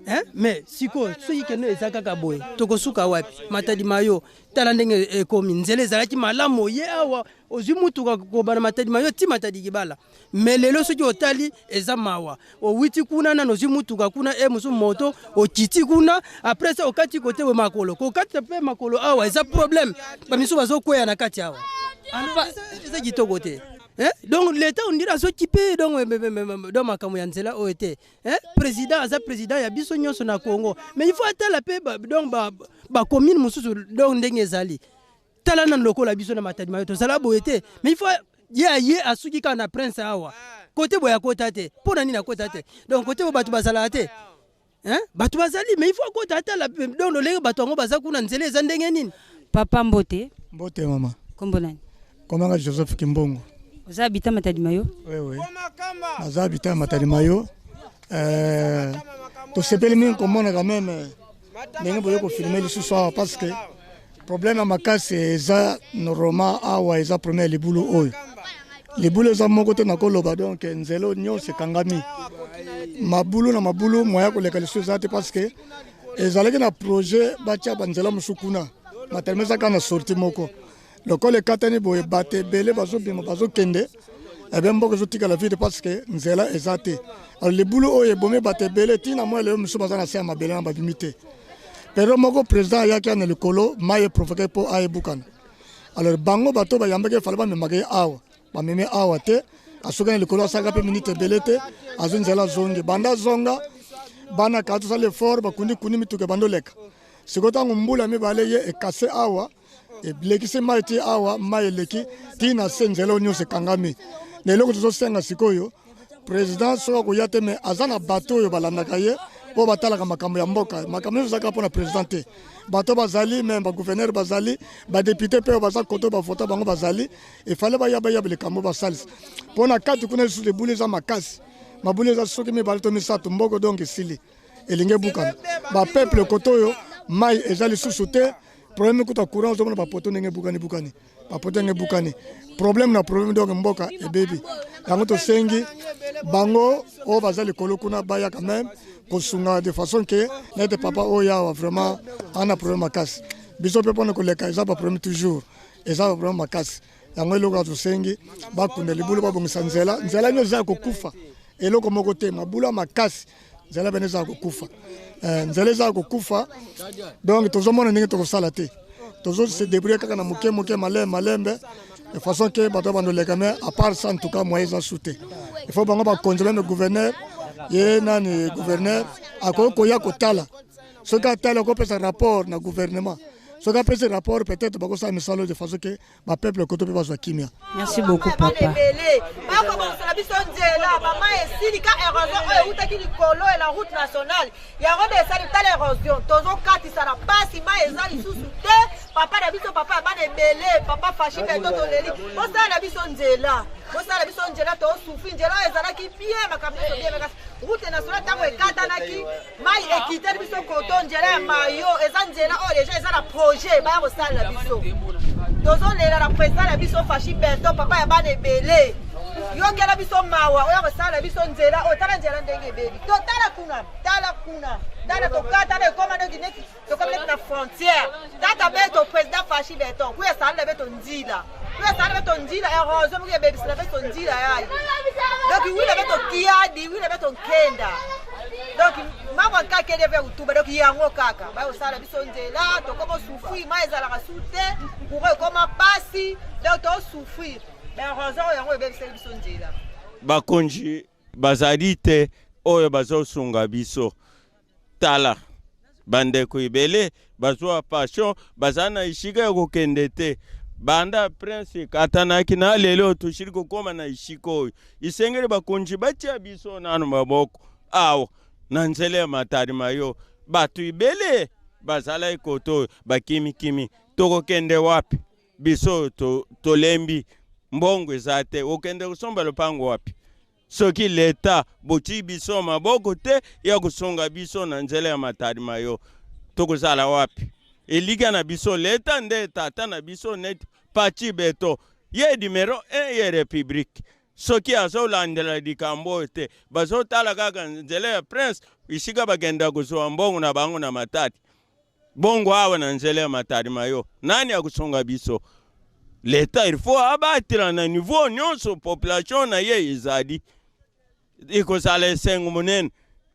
Hein? Mais sikoyo soki kende eza kaka boye, tokosuka wapi? Matadi Mayo, tala ndenge ekomi. Nzela ezalaki malamu, ye awa ozwi mutuka kobana Matadi Mayo ti Matadi Kibala, mais lelo soki otali eza mawa. Owiti kuna nano ozwi mutuka kuna e mosusu moto, okiti kuna, après ça okati kote boye makolo, kokata mpe makolo awa eza problème, bamisusu bazokweya na kati awa. Alors eza kitoko te. Eh? Donc l'État on dirait azokipe donc makambo ya nzela oyo te. Eh? Président aza président ya biso nyonso na Congo, mais il faut atala mpe donc bacommune mosusu donc ndenge ezali. Tala nanu lokola biso na Matadi Mayo tozala boye te, mais il faut ye aye asuki kaka na prince awa, kote boye akota te. Mpo na nini akota te? Donc kote boye bato bazalaka te? Hein? Bato bazali, mais il faut akota atala donc lolenge bato yango baza kuna, nzela eza ndenge nini. Papa, mbote. Mbote mama. Kombo nani? Komanga Joseph Kimbongo. Oza habitant Matadi Mayo? Oui. Naza habitant Matadi Mayo. Tosepeli mingi komona quand même ndenge boye kofilme lisusu awa, parce que problème ya makasi eza normalement awa eza premier libulu oyo. Libulu eza moko te nakoloba, donc nzela oyo nyonso ekangami mabulu na mabulu, moya koleka lisusu eza te, parce que ezalaki na projet batia banzela mosusu kuna. Matadi eza kaka na sortie moko. Lokola ekatani boye, bato ebele bazobima, bazokende ebe mboka ezotikala vide parce que nzela eza te. Alors libulu oyo ebomi bato ebele ntina mwa lelo, mosusu baza na se ya mabele na babimi te. Période moko président ayaki na likolo, mai eprovoke mpo ayebukana. Alors bango bato bayambaki, efale bamemaka ye awa, bamemi awa te. Asuki na likolo, asalaka mpe minute ebele te, azwi nzela azongi. Banda azonga, bana kaka tosala effort, bakundi kundi mituka ebandi oleka. Sikoyo ntango mbula mibale ye ekase awa, elekisi mai ti awa, mai eleki ti na se, nzela oyo nyonso ekangami. Na eloko tozosenga sikoyo, président soki akoya te, mais aza na bato oyo balandaka ye, oyo batalaka makambo ya mboka. Makambo nyonso ezalaka mpona président te. Bato bazali me bagouverneur bazali, badéputé mpe oyo baza kote oyo bavota bango bazali. Efale baya bayaba likambo basalisa mpo na kati kuna lisusu libulu eza makasi, mabulu eza soki mibale to misato, mboko donc esili, elingi ebukana. Bapeuple kote oyo mai eza lisusu te, problème kuta courant, ozomona bapoto ndenge ebukani bukani, bapoto ndenge ebukani, problème na problème, donc mboka ebebi. Yango tosengi bango oyo baza likolo kuna baya quand même kosunga de façon ke nete papa oyo awa vraiment ana problème makasi. Biso mpe mpona koleka eza baproblème toujours, eza baproblème makasi. Yango eloko ya tosengi, bakunda libulu, babongisa nzela. Nzela nyonso eza ya kokufa, eloko moko te, mabulu ya makasi, nzela bene eza ya kokufa. Nzela eza ya kokufa, donc tozomona ndenge tokosala te, tozo se débrouiller kaka na moke moke, malembe malembe, de façon ke bato bando leka. Mais à part ça, en tout cas moyen eza su te. Il faut bango bakonzi, même gouverneur ye nani, gouverneur akoki koya kotala. Soki atali, akopesa rapport na gouvernement. Soki apesi rapport, peut-être bakosala misala de façon ke bapeuple koto mpe bazwa kimia. Merci beaucoup, papa. Ebele bakobongisela biso nzela, mama, esili ka érosion oyo eutaki likolo ya la route nationale, yango nde esali. Tala érosion, tozokatisa na pasi, mai eza lisusu te. Papa na biso, papa ya bana ebele, papa Fatshi Béton, toleli, bosala na biso nzela, bosala biso nzela, tosouffrir. Nzela oyo ezalaki bien, makambo nyonso bien, makasi. Route nationale ntango ekatanaki, mai ekiteli biso koto. Nzela ya Mayo eza nzela oyo deja eza na projet baya kosalela biso. Tozolela na président na biso Fatshi Béton, papa ya bana ebele, yokela biso mawa oyo kosalela biso nzela oyo. Tala nzela ndenge ebebi, totala kuna, tala kuna, tala tokatana, ekoma ndoki neti tokomi neti na frontière. Tata beto, président Fatshi Béton, kuya salela beto nzila, kuya salela beto nzila. Érosion moko ebebisela beto nzila yayo, donc wila beto kiadi, wila beto nkenda, donc mambo kaka ede mpe kutuba. Donc yango kaka bayosala biso nzela, tokoma osouffrir, mai ezalaka su te, courant ekoma pasi, donc tosouffrir. Baérosion oyo yango ebebiseli biso nzela. Bakonzi bazali te oyo bazosunga biso. Tala bandeko ebele bazwa passion, baza na esika ya kokende te. Banda prince ekatanaki na lelo, toshili kokóma na esika oyo isengeli bakonzi batia biso nano maboko awa na nzela ya Matadi Mayo. Bato ebele bazalaki koto oyo bakimikimi, tokokende wapi? Biso to, tolembi mbongo eza te, okende kosomba lopango wapi? Soki leta botii biso maboko te ya kosunga biso na nzela ya Matadi Mayo, tokozala wapi? Elikya na biso leta nde tata na biso neti Pachi Beto, ye numero 1 ye republique. Soki azolandela likambo oyo te, bazotala kaka nzela ya prince esika bakenda kozwa mbongo na bango na Matadi. Bongo awa na nzela ya Matadi Mayo, nani akosunga biso? Leta il faut abatela na niveau nyonso population na ye ezali. Ekozala esengo monene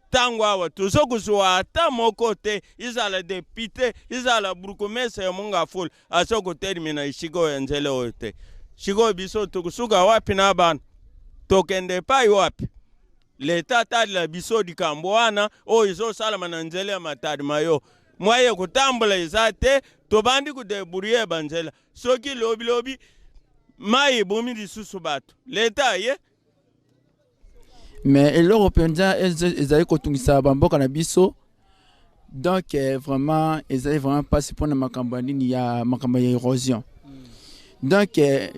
ntango awa tozo kozwa ata moko te, ezala depute, ezala bourgmestre ya Mongafula azo kotelemi na esika oyo ya nzela oyo te. Sikoyo biso tokosuka wapi na bana? Tokende epai wapi? Leta atalela biso likambo wana oyo ezosalama na nzela ya Matadi Mayo. Mwaye kotambola eza te, tobandi kodebrouiller banzela. Soki lobi lobi mai ebomi lisusu bato, leta aye. Mais eloko mpenza ezali kotungisa bamboka na biso donc eh, vraiment ezali vraiment mpasi mpona makambo ya nini ya makambo ya érosion donc eh,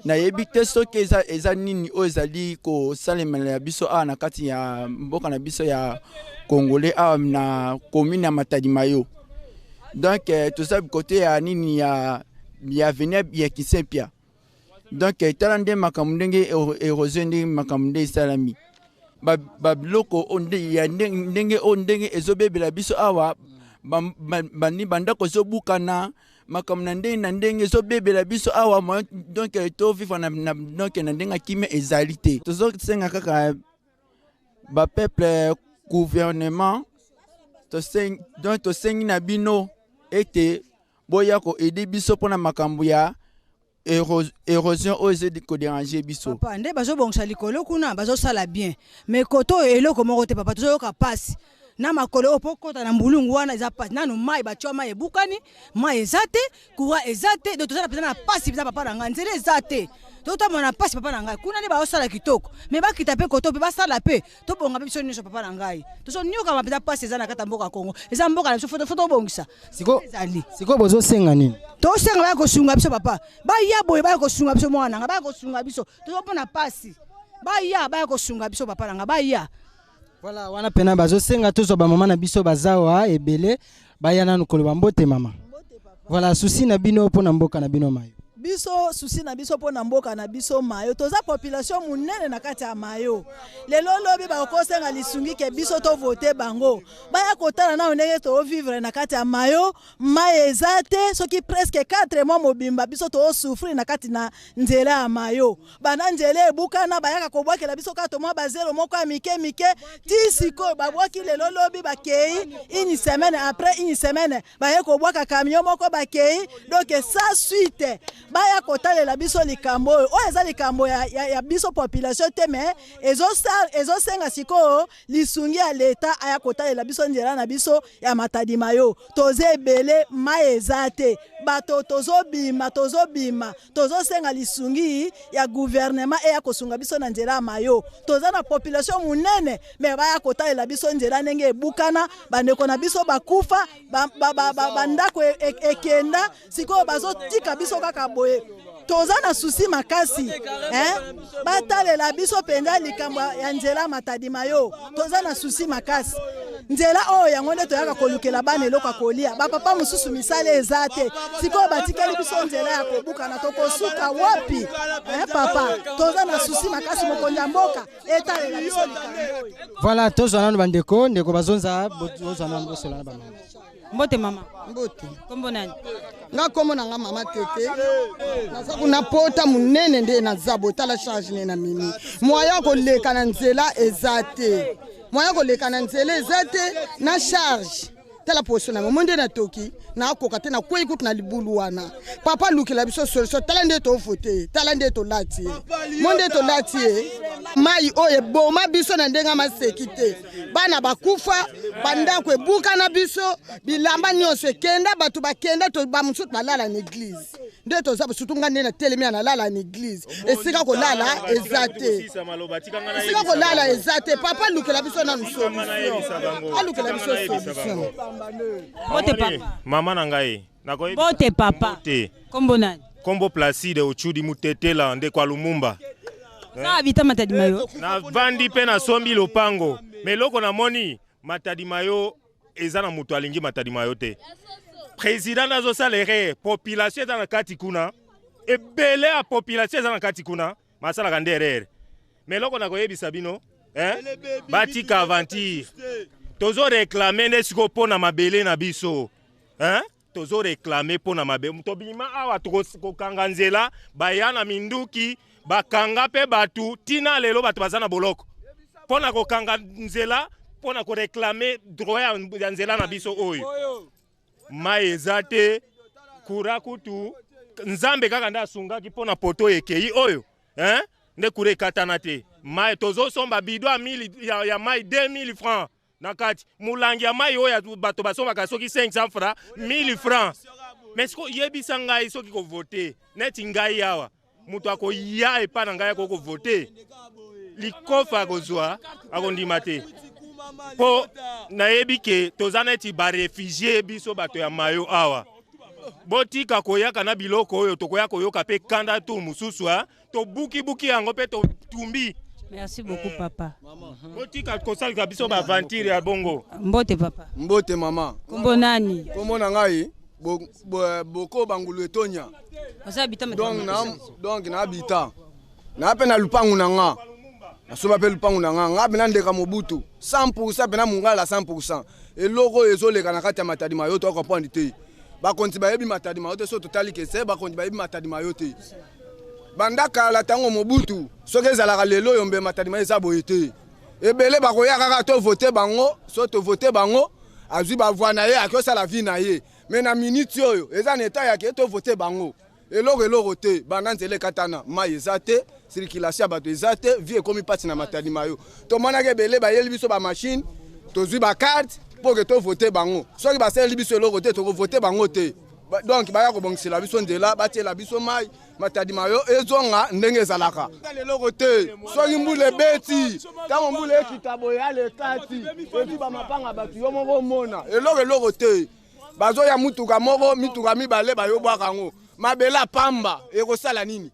nayebi te soki eza, eza nini oyo ezali kosalemela ya biso awa na kati ya mboka na biso ya congolais awa na commune ya Matadi Mayo donc eh, toza kote ya nini ya, ya avenue ya Kisempia donc eh, tala nde makambo ndenge érosion ndenge makambo nde esalami babiloko ya ndenge oyo ndenge ezobebela biso awa bandako ezobukana makambo na ndenge na ndenge ezobebela biso awa moyen donc eh, tovivre na, na, donc na ndenge ya kimia ezali te tozosenga kaka bapeuple gouvernement tosengi, donc tosengi na bino ete boya koaide biso mpona makambo ya erosion oyo ezali koderange biso. Papa nde bazobongisa likolo kuna bazosala bien mais koto oyo eloko moko te papa, tozoyoka pasi na makolo oyo mpo kota na mbulungu wana eza pasi nanu mai batya mai ebukani mai eza te courant eza te donc toza mpenza na pasi mpenza papa na ngai nzela eza te totambola na pasi papa na ngai kuna nde bazosala kitoko me bakita mpe koto mpe basala mpe tobonga mpe biso nyonso papa na ngai tozoniokama mpenza mpasi eza na kati ya mboka ya kongo eza mboka na biso fo tobongisa ezali sikoyo bozosenga nini tosenga baya kosunga biso papa baya boye baya kosunga biso mwana na ngai baya kosunga biso tozomona mpasi baya baya kosunga biso papa na ngai baya Voilà, wana pena bazosenga tozwa bamama na biso bazawa ebele baya nanu koloba mbote mama. Voilà, souci na bino mpo na mboka na bino Mayo. Biso souci na biso mpo na mboka na biso Mayo, toza population monene na kati ya Mayo. Lelo lobi bakosenga lisungi ke biso tovote bango, baya kotala nano ndenge tovivre na kati ya Mayo. Mai eza te, soki presque 4 mois mobimba biso tozosouffrir na kati na nzela ya Mayo. Banda nzela ebukana, bayaka kobwakela biso kaka mwa bazelo moko ya mike mike ti sikoyo babwaki. Lelo lobi bakei, une semaine après une semaine baye kobwaka camion moko bakei. Donc sa suite baya kotalela biso likambo oyo. Oyo eza likambo ya, ya, ya biso population te, mais ezosenga sikoyo lisungi ya leta aya kotalela biso nzela na biso ya Matadi Mayo. Toza ebele, mai eza te, bato tozobima tozobima, tozosenga lisungi ya gouvernement eya kosunga biso na nzela ya Mayo. Toza na population monene, me baya kotalela biso nzela ndenge ebukana, bandeko na biso bakufa, bandako ekenda, sikoyo bazotika biso kaka boye. Toza na susi makasi eh? Batalela biso mpenza likambo ya nzela Matadi Mayo, toza na susi makasi. Nzela oyo yango nde toyaka kolukela bana eloko ya kolia, bapapa mosusu misala eza te, sikoyo batikeli biso nzela ya kobukana, tokosuka wapi eh, papa? Toza na susi makasi, mokonzi ya mboka etalela biso likambo oyo. Voilà, tozwa nanu bandeko, ndeko bazonza, bozwa nanu bosola na bamama. Mbote mama. Mbote. Kombo nani? Nga kombo na nga mama Tete. Naza kuna pota monene nde naza botala charge ne na mimi. Moyen koleka na nzela eza te. Moyen koleka na nzela eza te na charge. Tala poso na mo nde natoki nakoka te, nakwei kutu na libulu wana. Papa lukela biso solution. Tala nde tovote, tala nde tolati ye, mo nde tolati ye. Mai oyo eboma biso na ndenge ya maseki te, bana bakufa, bandako ebukana biso, bilamba nyonso ekenda, bato bakenda, bamosusu balala na eglise. Nde toza sutu nga nde natelemi ya nalala na eglise, esika kolala eza te, esika kolala eza te. Papa alukela biso nanu solution, alukela biso solution. Mbote papa. Mama na ngai. Mbote papa. Mbote. Kombo nani? Kombo Placide Ochudi Mutetela ndeko ya Lumumba. Oza habita Matadi Mayo? Navandi mpe nasombi lopango. Mais eloko namoni Matadi Mayo eza na moto alingi Matadi Mayo te. President nde azosala erreur, population eza na kati kuna. Ebele ya population eza na kati kuna, basalaka nde erreur. Mais eloko nakoyebisa bino, eh? Batika aventure. Tozo reclamer nde sikoyo mpo na mabele na biso. Hein? Tozo reclamer mpo na mabe. Tobima awa tokokanga nzela, baya na minduki, bakanga mpe bato tina lelo bato baza na boloko mpo na kokanga nzela, mpo na koreclamer droit ya nzela na biso oyo. Mai eza te, kura kutu Nzambe kaka nde asungaki mpo na poto ekei oyo, hein? Nde kura ekatana te. Mai tozosomba bido ya mili, ya mai 2000 francs na kati molangi ya mai oyo bato basombaka soki 500 francs 1000 francs. Mais siko yebisa ngai soki kovote neti ngai awa moto akoya epa na ngai akoki kovote likofa akozwa akondima te mpo nayebi ke toza neti barefugie biso bato ya mayo awa. Botika koyaka na biloko oyo tokoya koyoka mpe kanda tour mosusu, hein? Tobukibuki yango mpe totumbi. Merci beaucoup papa. Botika kosalisa biso ba aventure ya bongo. Mbote papa. Mbote mama. Kombo nani? Kombo na ngai boko bangulu etonya. Oza habita Donc na donc na habita. Na pe na lupangu na nga. Nasomba pe lupangu na nga. Nga pe na ndeka Mobutu 100% pe na mungala 100%. Eloko oyo ezoleka na kati ya Matadi Mayo to comprendre te. Bakonzi bayebi Matadi Mayo te, so totali kese bakonzi bayebi Matadi Mayo te. Banda kala tango Mobutu soki ezalaka lelo oyo mbe Matadi Mayo eza boye te. Ebele bakoya kaka to voter bango, so to voter bango azwi ba voix na ye akosala vie na ye. Mais na minute oyo eza na etat ya ke to voter bango. Eloko eloko te, banda nzela ekatana, mai eza te, circulation ya bato eza te, vie ekomi mpasi na Matadi Mayo. Tomonaki ebele bayeli biso ba machine, tozwi ba carte mpo ke to voter bango. Soki basaleli biso eloko te, toko voter bango te. Donc baya kobongisela biso nzela, batiela biso mai, Matadi Mayo ezonga ndenge ezalaka. Eloko te, soki mbula ebeti, ntango mbula ekita boye alekati, ezwi ba mapanga bato yo moko omona. Eloko eloko te. Bazoya mutuka moko, mituka mibale bayobwaka yango. Mabele pamba ekosala nini?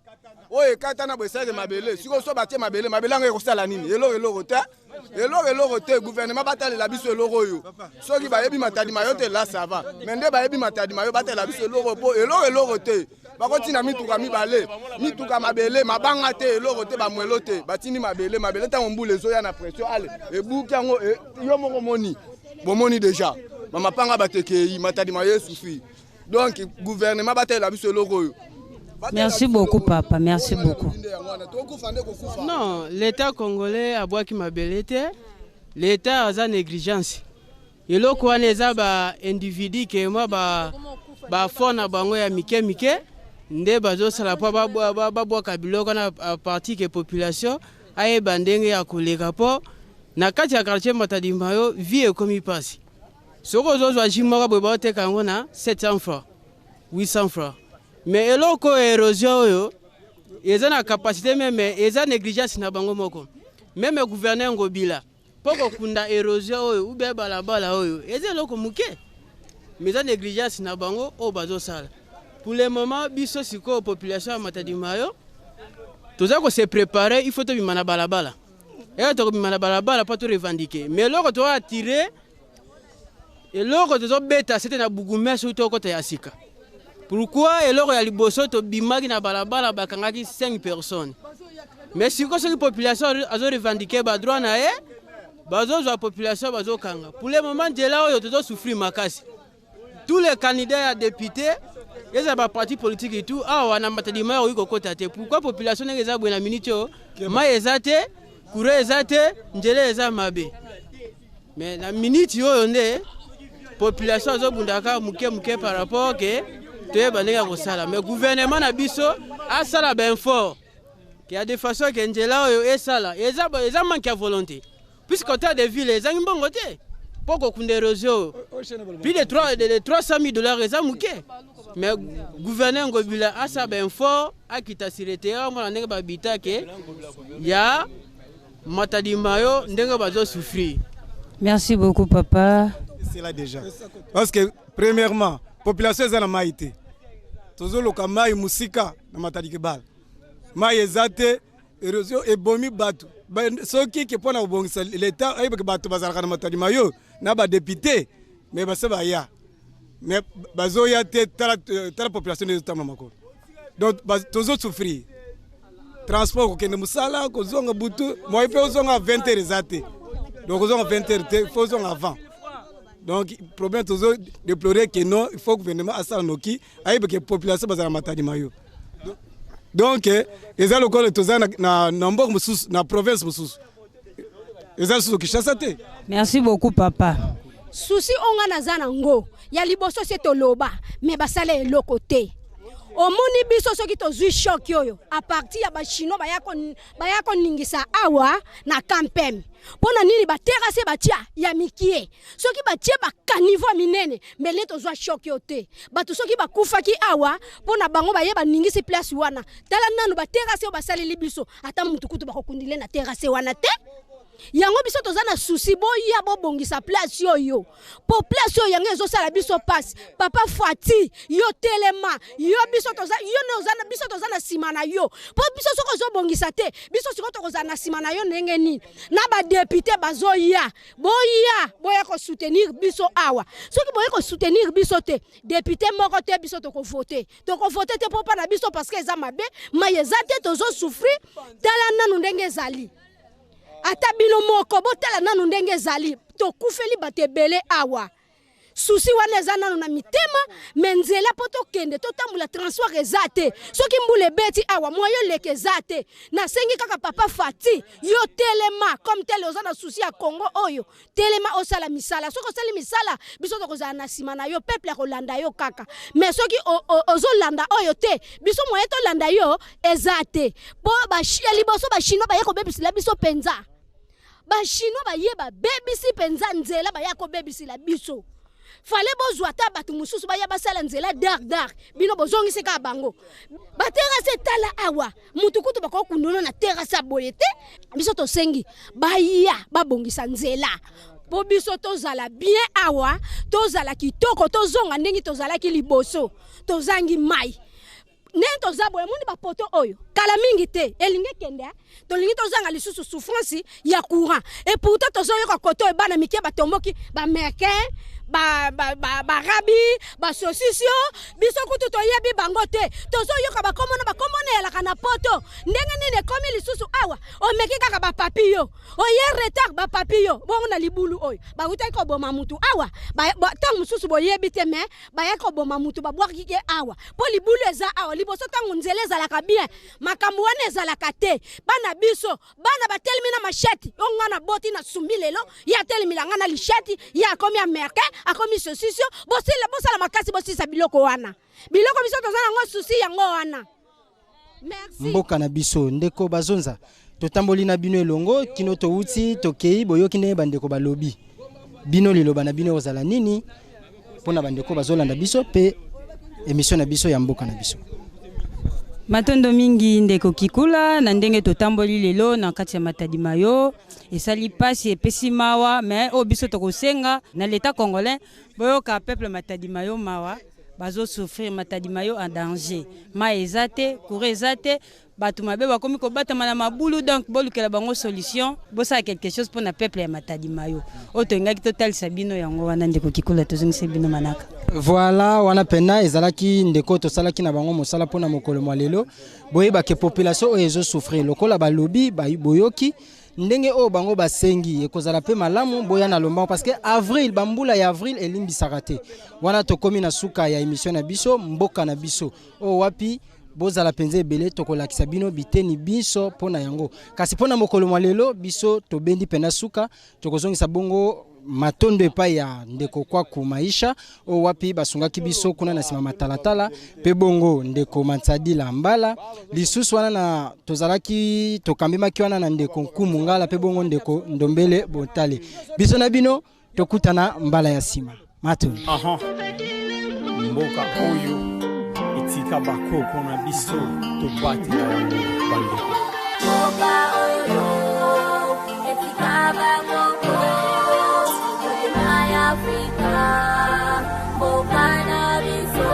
Oyo ekatana boye esalaki mabele. Sikoyo so batie mabele, mabele yango ekosala nini? Eloko eloko te. Eloko eloko te. Gouvernement batalela biso eloko oyo. Soki bayebi Matadi Mayo te, là ça va. Mais nde bayebi Matadi Mayo, batalela biso eloko po eloko eloko te. Bakotina mituka mibale, mituka mabele, mabanga te, eloko te, bamwelo te. Batindi mabele, mabele ntango mbula ezoya na pression, ale ebuki yango, yo moko moni. Bomoni déjà. Mama panga batekei, Matadi Mayo esufi. Donc gouvernement batalela biso eloko oyo. Merci beaucoup papa, merci beaucoup. Non, l'État congolais abwaki mabele te. L'État aza négligence. Eloko wana eza ba individu ke mwa ba fonds na bango ya mike mike nde bazosala po babwaka biloko na partie ke population ayeba ndenge ya koleka po na kati ya quartier Matadi Mayo vie ekomi pasi. Soki ozozwa jus moko boye baoteka yango na 700 francs, 800 francs. Mais eloko oyo érosion oyo eza na capacité meme eza négligence na bango moko. Meme gouverneur Ngobila po kokunda érosion oyo ou bien balabala oyo eza eloko moke. Mais eza négligence na bango oyo bazosala. Pour le moment biso sikoyo population ya Matadi Mayo toza ko se préparer, il faut tobima na balabala. Eyo tokobima na balabala po to revendiquer. Mais eloko to attirer eloko tozobeta sete na bourgmestre oyo tokota ya sika. Pourquoi eloko ya liboso tobimaki na balabala bakangaki 5 personnes. Mais sikoyo soki population azo revendiquer ba droit na ye, bazozwa population bazokanga. Pour le moment nzela oyo tozo souffrir makasi. Tous les candidats ya député eza ba parti politique et tout awa na Matadi Mayo okoki kokota te. Pourquoi population ndenge eza boye na minute oyo mai eza te, courant eza te, nzela eza mabe. Mais na minute oyo nde population azobundaka moke moke par rapport ke toyeba ndenge ya kosala. Mais gouvernement na biso asala ba effort ke ya de façon ke nzela oyo esala eza, eza manque ya volonté. Puisque hôtel de ville ezangi mbongo te po kokunda érosion oyo plus de trois, de, de 300 000 dollars eza moke. Mais gouverneur Ngobila asala ba effort akita sur le terrain mona ndenge babita ke ya Matadi Mayo ndenge bazo souffrir. Merci beaucoup papa. C'est là déjà. Parce que premièrement, population eza na mai te. Tozoluka mai mosika na Matadi Kibala, mai eza te, erosion ebomi bato. Soki ke mpo na kobongisa, leta ayebake bato bazalaka na Matadi Mayo na badéputés, mais base baya, mais bazoya te. Tala, tala population nde ezotambola makolo. Donc tozosouffrir transport, kokende mosala, kozonga butu, moyi mpe ozonga 20 heures eza te. Donc ozonga 20 heures te, faut ozonga avant. Donc problème tozo déplorer que non, il faut gouvernement asala noki, ayeba ke population bazala Matadi Mayo. Donc eza lokola toza na mboka mosusu, na province mosusu, eza lisusu Kinshasa te. Merci beaucoup, papa. Souci oyo nga naza nango ya liboso, se toloba, mais basala eloko te. Omoni biso soki tozwi choc oyo à partir ya bachinois baya koningisa awa na campem, mpo na nini baterrasse batia ya mikie? Soki batie bacaniveau minene, mbele tozwa choc oyo te. Bato soki bakufaki awa mpo na bango baye baningisi place wana. Tala nanu baterrasse oyo basaleli biso, ata mutu kutu bakokundile na terrasse wana te. Yango biso toza na souci, boya bobongisa place oyo, po place oyo yango ezosala biso pasi. Papa Fati, yo telema, yo biso toza yo nde oza biso toza na nsima na yo, mpo biso soki ozobongisa te, biso sikoyo tokozala na nsima na yo ndenge nini? Na badéputés bazoya, boya, boya kosoutenir biso awa. Soki boye kosoutenir biso te, député moko te, biso tokovote, tokovote te, mpo mpa na biso, parce que eza mabe, mai eza te, tozosouffrir. Tala nanu ndenge ezali, ata bino moko botala nanu ndenge ezali, tokufeli bato ebele awa. Souci wana eza nano na mitema, mais nzela mpo tokende totambola, transport eza te. Soki mbula ebeti awa, moyo leka eza te. Nasengi kaka papa Fati, yo telema comme tel oza na souci ya Congo oyo, telema osala misala. Soki osali misala, biso tokozala na nsima na yo, peuple akolanda yo kaka. Mais soki ozolanda oyo te, biso moye tolanda yo eza te. Mpo ya liboso, bachinois baye kobebisela biso mpenza. Bachinois baye babebisi mpenza nzela, baya kobebisela biso. Fale bozwa ata bato mosusu baya basala nzela dar dar, bino bozongisi kaka bango. Baterrasse, tala awa, mutu kutu bakokunduna na terrasse ya boye te. Biso tosengi baya babongisa nzela mpo biso tozala bien awa, tozala kitoko, tozonga ndenge tozalaki liboso. Tozangi mai ndenge toza boye. Moni bapoto oyo kala mingi te elingi ekende, tolingi tozanga lisusu souffrance ya courant. Et pourtant tozoyoka koto oyo bana mike batomboki, baaméricain, barabi, basosisio, biso kutu toyebi bango te. Tozoyoka bakomona, bakomona eyalaka na poto. Ndenge nini ekomi lisusu awa? Omeki kaka bapapi yo, oye retard, bapapi yo bongo na libulu oyo bawutaki koboma mutu awa. Ntango mosusu boyebi te, mais bayaki koboma mutu, babwakaki ke awa mpo libulu eza awa. Liboso ntango nzela ezalaka bien, makambo wana ezalaka te. Bana biso, bana batelemi na machette. Yo nga na boti na sumbi lelo, ye atelemila nga na machette, ye akomi américain, akomi sosisio. Bosila, bosala makasi, bosisa biloko wana. Biloko biso toza nango souci yango wana. Merci. Mboka na biso, ndeko Bazonza, totamboli na bino elongo kino towuti, tokei, boyoki ndenge bandeko balobi. Bino, liloba na bino ekozala nini mpona bandeko bazolanda biso mpe émission na biso ya mboka na biso? Matondo mingi, ndeko Kikula. Na ndenge totamboli lelo na kati ya Matadi Mayo, esali mpasi, epesi mawa. Mais oyo biso tokosenga na l'état congolais, boyoka peuple Matadi Mayo mawa, bazosouffrir. Matadi Mayo en danger, mai eza te, courant eza te, bato mabe bakomi kobatama na mabulu. Donc bolukela bango solution, bosala quelque chose mpona peuple ya Matadi Mayo. Oyo tolingaki totalisa bino yango wana, ndeko Kikula, tozongisi bino manaka. Voilà, wana pena ezalaki ndeko tosalaki na bango mosala mpona mokolo mwa lelo. Boyebake population oyo ezosouffrir lokola balobi, boyoki ndenge oyo bango basengi, ekozala mpe malamu boya na lombango, parce que avril, bambula ya avril elimbisaka te. Wana tokomi na suka ya émission na biso mboka na biso oyo wapi. Bozala mpenza ebele, tokolakisa bino biteni biso mpo na yango. Kasi mpo na mokolo mwa lelo, biso tobendi mpena suka. Tokozongisa bongo matondo epai ya ndeko Kwaku Maisha oyo wapi basungaki biso kuna na nsima matalatala, mpe bongo ndeko Mansadila Mbala lisusu wana na tozalaki tokambimaki wana na ndeko Nkumu Ngala, mpe bongo ndeko Ndombele Botale. Biso na bino tokutana mbala ya nsima. Matondo. Aha. Mboka oyo etika bakoko na biso, tobatela yango, bandeko. Mboka oyo etika bakoko, motema ya Afrika, mboka na biso.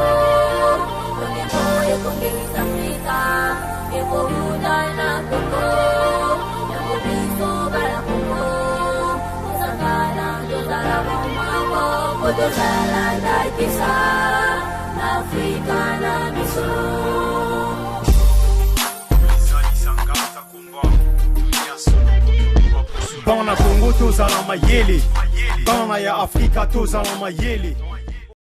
Tozala ndakisa na Afrika na biso. Bana Kongo tozala mayele, bana ya Afrika tozala mayele.